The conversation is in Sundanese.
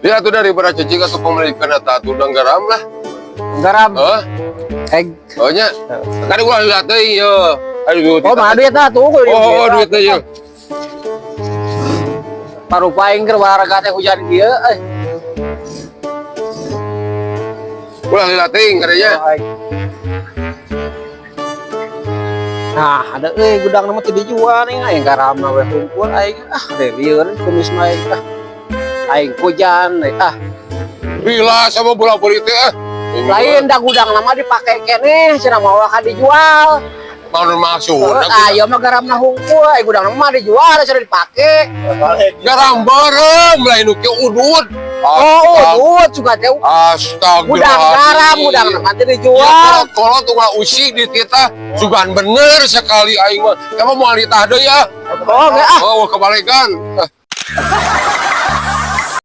Ya atuh daripada cicing atuh pemilikan eta atuh udang garam lah. Garam. Heuh. Egg. Oh nya. Kali ulah lihat deui ye. Aduh, Oh, mah duit atuh. Oh, duit teh ye. Parupa aing keur warga teh hujan kieu euy. Ulah lila teuing kadenya. Oh, aing. Nah, ada euy gudang mah teu dijual nih aing garamna we hungkul aing ah lieur kumis mah aing ah. Aing hujan euy ah. Bila sama bola boli teh ah. Lain da gudang mah dipake keneh cenah moal ka dijual. Mau maksud. Ah, ieu mah garamna hungkul, aing gudang mah dijual cenah dipake. Garam bareng lain nu kieu udud. Oh, udud suka teh. Astagfirullah. Gudang garam, gudang mah teu Ya dijual. kolot-kolot ulah usik di kita. Sugan bener sekali aing mah. Kamu mau litah deui ya. Oh, ge ah. Oh, kebalikan. Ah.